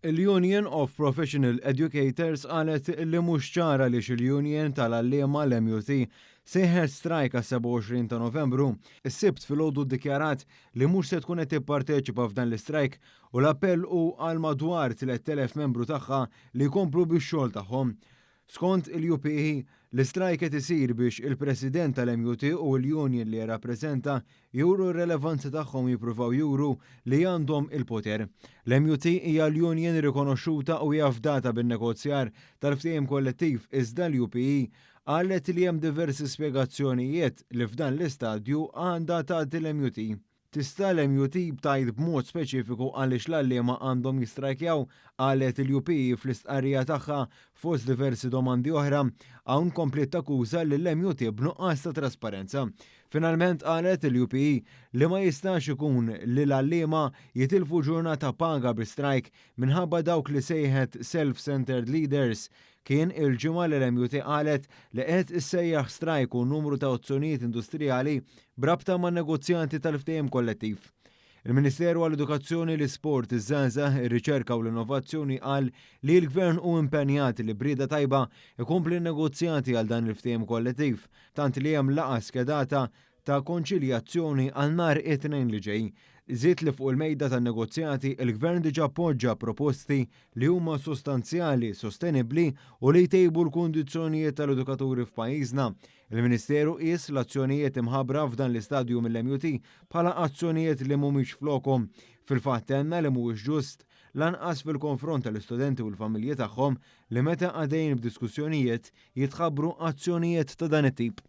Il-Union of Professional Educators qalet li mhux ċara li il-Union tal-għalliema, l-MUT, sejħet strajk għas-27 ta' Novembru. Is-Sibt filgħodu ddikjarat li mhux se tkun qed tipparteċipa f'dan l-istrajk u l-appell hu għal madwar 3000 membru tagħha li jkomplu bix-xogħol tagħhom. Skont il-UPE, l-istrajk qed isir biex il-President tal-MUT u l-union li jirrappreżenta juru r-relevanza tagħhom, jippruvaw juru li għandhom il-poter. L-MUT hija l-union rikonoxxuta u hija fdata bin-negozjar tal-ftehim kollettiv, iżda l-UPE qalet li hemm diversi spjegazzjonijiet li f'dan l-istadju għandha tagħti l-MUT. "Tista' l-MUT tgħid b'mod speċifiku għaliex l-għalliema għandhom jistrajkjaw?" qalet il-UPE fl-istqarrija tagħha fost diversi domandi oħra. Hawn kompliet takkuża lill-MUT b'nuqqas ta' trasparenza. Finalment qalet il-UPE li ma jistax ikun li l-għalliema jitilfu ġurnata paga bi strajk minħabba dawk li sejħet self-centered leaders. Kien il-Ġimgħa li l-MUT qalet li qed issejjaħ strajk u numru ta' azzjonijiet industrijali b'rabta ma' negozjati tal-ftehim kollettiv. Il-Ministeru għall-Edukazzjoni, l-Isport, iż-Żgħażagħ, ir-Riċerka u l-Innovazzjoni qal li l-Gvern hu impenjat li b'rieda tajba ikompli negozjati għal dan il-ftehim kollettiv, tant li hemm laqgħa skedata ta' konċiljazzjoni għal nhar it-Tnejn li ġej. Żied li fuq il-mejda tan-negozjati il-Gvern diġà poġġa proposti li huma sostanzjali, sostenibbli u li jtejbu l-kundizzjonijiet tal-edukaturi f'pajjiżna. Il-Ministeru qis l-azzjonijiet imħabbra f'dan l-istadju mill-MUT bħala azzjonijiet li mhumiex flokhom. Fil-fatt tenna li mhuwiex ġust lanqas fil-konfront tal-istudenti u l-familji tagħhom li meta għaddejjin b'diskussjonijiet jitħabbru azzjonijiet ta' dan it-tip.